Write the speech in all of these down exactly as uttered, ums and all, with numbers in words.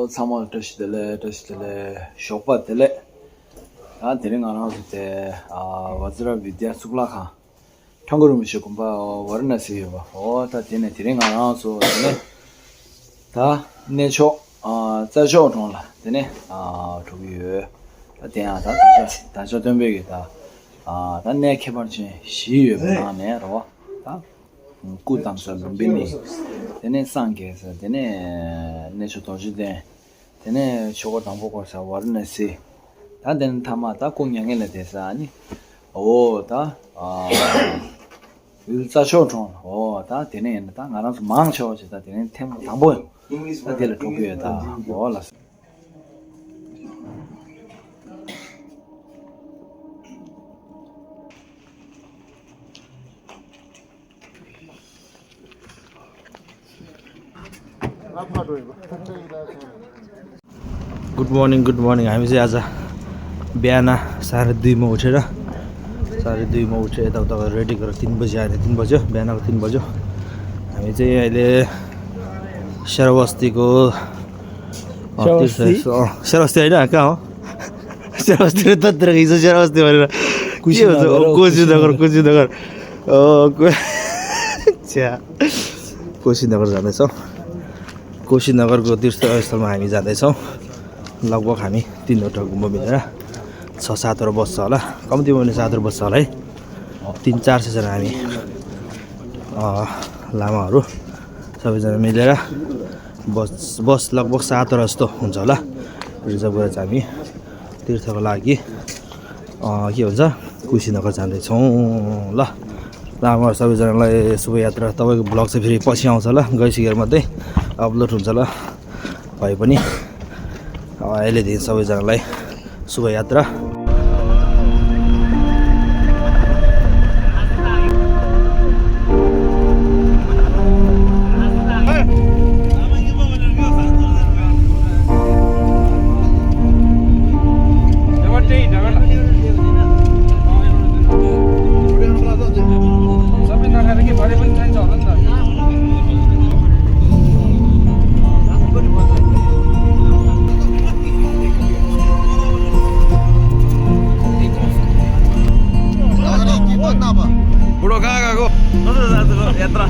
ཚང་མ་ལ་བཀྲ་ཤིས་བདེ་ལེགས། བཀྲ་ཤིས་བདེ་ལེགས། ཞོགས་པ་བདེ་ལེགས། ད་དེ་རིང་ང་རང་ཚོ་དེ་ཨ་ཝཛྲ་བི་དྱ་གཙུག་ལག་ཁང་། ཐང་གུ་རིན་པོ་ཆེ་དགོན་པ་ཝཱ་ར་ཎ་སི་ཡོད་པ། འོ་ད་དེ་ནས་དེ་རིང་ང་རང་ཚོ་དེ་ནས་ད་གནས་མཆོག་ཨ་རྩྭ་མཆོག་གྲོང་ལ་དེ་ནས་ཨ་འགྲོ་གི་ཡོད། ད་དེ་ཡང་ད་ད་ཆ་ད་ཆ་སྟོན་པའི་གི་ད་ཨ་ད་གནས་ཁྱད་པར་ཅན་བཞི་ཡོད་པའི་ནང་ནས་རེད་བ། ད་སྐུ་བལྟམས་ས་ལུམ་བི་ནི། དེ་ནས་སངས་རྒྱས་ས། དེ་ནས་གནས་མཆོག་རྡོ་རྗེ་གདན། དེ་ནས་ཆོས་འཁོར་དང་པོ་བསྐོར་ས་ཝཱ་ར་ཎ་སི། ད་དེ་ནས་མཐའ་མ་ད་སྐུ་མྱ་ངན་ལས་འདས་ས་ནི། འོ་ད་ཨ་ཡུལ་རྩྭ་མཆོག་གྲོང་ལ། འོ་ད་དེ་ནས་ཡིན་ན་ད་ང་རང་ཚོ་མང་ཆེ་བ་ཞིག་ད་དེ་ནས་ཐེངས་དང་པོ་ད་དེ་ལ་འགྲོ་གི་ཡོད་ད། འོ་ལགས་སོ། good morning, good morning. हामी चाहिँ आज बिहान साढे दुईमा उठेर, साढे दुईमा उठेर यताउता गरेर रेडी गरेर तिन बजी आयो नि, तिन बज्यो, बिहानको तिन बज्यो। हामी चाहिँ अहिले श्रावस्तीको, अँ, श्रावस्ती? तीर्थ, अँ, श्रावस्ती होइन, कहाँ हो? श्रावस्ती र तत्र हिजो श्रावस्ती भनेर के भन्छ? कुशीनगर, ओ, कुशीनगर, कुशीनगर। कुशीनगर। ओ, कु-, छ्या। कुशीनगर जाँदैछौँ। कुशीनगरको तीर्थस्थलमा हामी जाँदैछौँ। लगभग हामी तिनवटा गुम्बा मिलेर छ सातवटा बस्छ होला, कम्तीमा पनि सातवटा बस्छ होला है। तिन चार सयजना हामी, अँ, लामाहरू सबैजना मिलेर बस, बस लगभग सातवटा जस्तो हुन्छ होला, रिजर्भ गरेर चाहिँ हामी तीर्थको लागि, अँ, के भन्छ, कुशीनगर जाँदैछौँ ल। लामाहरू सबैजनालाई शुभयात्रा। तपाईँको भ्लग चाहिँ फेरि पछि आउँछ ल, गइसकेर मात्रै अपलोड हुन्छ ल। भए पनि, अँ, अहिलेदेखि सबैजनालाई शुभयात्रा। बुढो कहाँ गएको? कस्तो छ आजको यात्रा?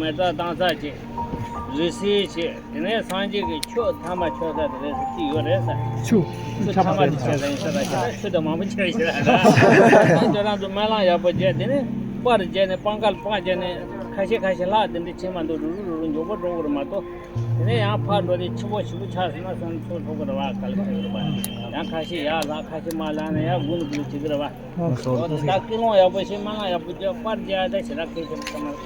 མེ་ཏོག་བཏང་ས་བྱེད། རི་སིལ་བྱེད། དེ་ནས་སངས་རྒྱས་ཀྱི་ཆོས་ཐ་མ་ཆོས་ས་དེ་རེད་ཟེར་གྱི་ཡོད་རེད་ཟེར། ཆུ། ཆུ་ཐ་མ་དེ་ཆོས་ས་ཡིན་ས་ལ་ཆོས་ས་ཆུ་དང་མང་པོ་ཆེ་ཞེ་ལ། ཁྱོད་རང་ཚོ་སྨོན་ལམ་ཡག་པོ་བྱས། དེ་ནས་པར་བརྒྱབ་ནས་པང་ཁ་པར་བརྒྱབ་ནས་ཁ་ཤས་ཁ་ཤས་ལྷག་དེ་འདྲ་ཕྱིན་མ་འདུག་རུ་རུ་རུ་རུ་མགྱོགས་པོ་འགྲོ་དགོས་རེད་མ་གཏོགས། དེ་ནས་ཡང་ཕར་འགྲོ་དེ་ཕྱི་པོ་ཞིག་པོ་ཆགས་སོང་ན་སོང་ཚོ་ཚོགས་ཀྱི་རེད་བ། ག་ལ་ཁེལ་གྱི་རེད་བ། ཡང་ཁ་ཤས་ཡར་ལྷག་ཁ་ཤས་མར་ལྷག་ནས་ཡར་དགུ་ནས་དགུ་ལ་བྱེད་ཀྱི་རེད་བ། ཨོ་ད་ཀི་ལོང་ཡག་པོ་ཞིག་སྨོན་ལམ་ཡག་པོ་བརྒྱབ་པར་རྒྱག་ད་ཞེ་དྲག་ཁེལ་ཞིག་བསམ་མ་རེད།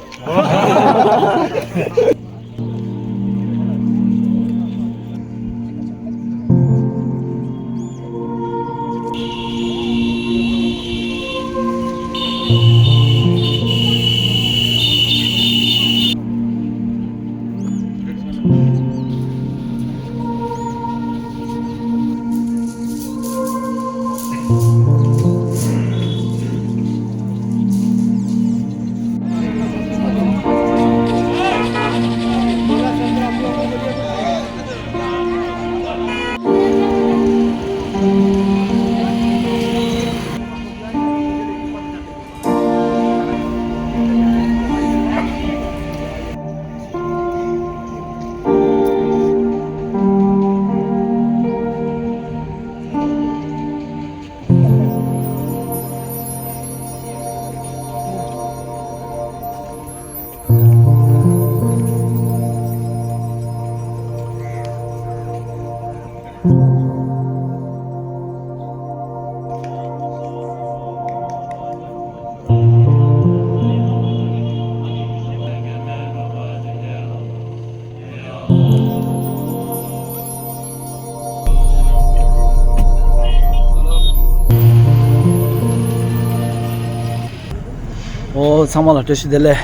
ཨོ་ཚང་མ་ལ་བཀྲ་ཤིས་བདེ་ལེགས།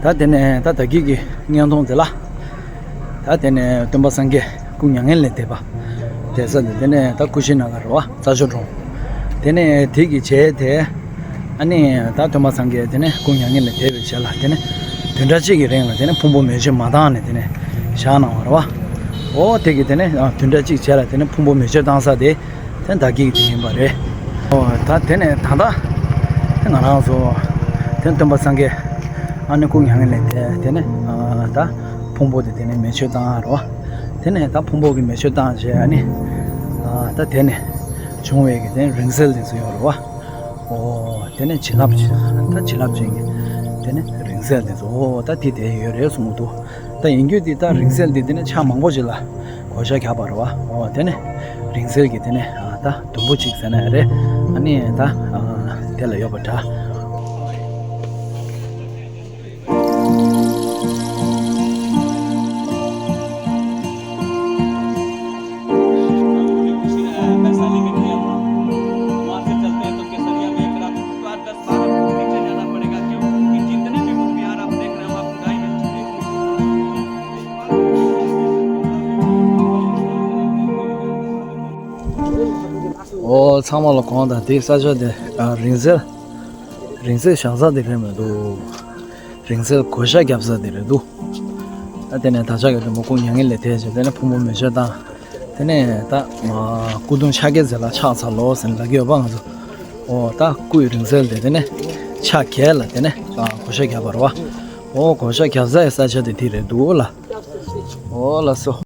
ད་དེ་ནས་ད་ད་གིན་གྱི་བརྙན་ཐུང་དེ་ལ། ད་དེ་ནས་སྟོན་པ་སངས་རྒྱས་སྐུ་མྱ་ངན་ལས་འདས་པ་དེ་ས་དེ་དེ་ནས་ད་ཀུ་ཤི་ན་གར་ར་བ་རྩྭ་མཆོག་གྲོང་། དེ་ནས་དེ་གི་རྗེས་དེ་ཨ་ནི་ད་སྟོན་པ་སངས་རྒྱས་དེ་ནས་སྐུ་མྱ་ངན་ལས་འདས་པའི་རྗེས་ལ་དེ་ནས་བདུན་ཕྲག་གཅིག་གི་རིང་ལ་དེ་ནས་ཕུང་པོ་མེ་མཆོད་མ་བཏང་ནས་དེ་ནས་བཞག་གནང་བ་ར་བ། ཨོ་དེ་གི་དེ་ནས་བདུན་ཕྲག་གཅིག་རྗེས་ལ་དེ་ནས་ཕུང་པོ་མེ་མཆོད་བཏང་ས་དེ། དེ་ད་གིན་དེ་ཡིན་པ་རེད། ཨོ་ད་དེ་ནས་ད་ལྟ་དེ་ང་རང་ཚོ་དེ་སྟོན་པ་སངས་རྒྱས་ཨ་ནི་སྐུ་མྱ་ངན་ལས་འདས་དེ་ནས་ཨ་ད་ཕུང་པོ་དེ་དེ་ནས་མེ་མཆོད་བཏང་རོ། དེ་ནས་ད་ཕུང་པོ་གི་མེ་མཆོད་བཏང་རྗེས་ཨ་ནི་ཨ་ད་དེ་ནས་བྱུང་བའི་གི་དེ་རིང་བསྲེལ་དེ་ཚོ་ཡོད་རེད་བ། ཨོ་དེ་ནས་བྱིན་རླབས་ད་བྱིན་རླབས་ཅན་གྱི་དེ་ནས་རིང་བསྲེལ་དེ་ཚོ་ཨོ་ད་དེ་དེ་ཡོད་རེད་གསུངས་འདུག་ད་ཡིན་རྒྱུ་དེ་ད་རིང་བསྲེལ་དེ་དེ་ནས་ཆ་མང་པོ་ཞིག་ལ། གོ་ཤ་རྒྱག་པ་རེད་བ། འོ་དེ་ནས་རིང་བསྲེལ་གྱི་དེ་ནས་ཨ་ད་དུམ་བུ་གཅིག་ཟེར་ན་ཡང་རེད། ཨ་ནི་ད་ཨ་དེ་ལ་ཡོད་པ་འདྲ། ཨོ་ཚང་མ་ལ་དགོངས་དག་དེའི་ས་ཆ་དེ་ཨ་རིང་བསྲེལ། རིང་བསྲེལ་བཞག་ས་དེ་རེད་མི་འདུག་རིང་བསྲེལ་གོ་ཤ་རྒྱབ་ས་དེ་རེད་འདུག་ཨ་དེ་ནས་ད་ཆ་གི་དུམ་བུ་སྐུ་མྱ་ངན་ལས་འདས་རྗེས་དེ་ནས་ཕུང་པོ་མེ་མཆོད་བཏང་། དེ་ནས་ད་སྐུ་གདུང་ཕྱག་འཁྱེར་ཟེར་ལ་ཕྱག་འཚལ་ལོ་ཟེར་ལབ་ཀྱི་ཡོད་པ་ང་ཚོ། ཨོ་ད་སྐུ་ཡི་རིང་བསྲེལ་དེ་དེ་ནས་ཕྱག་འཁྱེར་ལ་དེ་ནས་གོ་ཤ་རྒྱབ་པ་རེད་བ། ཨོ་གོ་ཤ་རྒྱབ་ས་ཡི་ས་ཆ་དེ་དེ་རེད་འདུག་ལ། ཨོ་ལགས་སོ།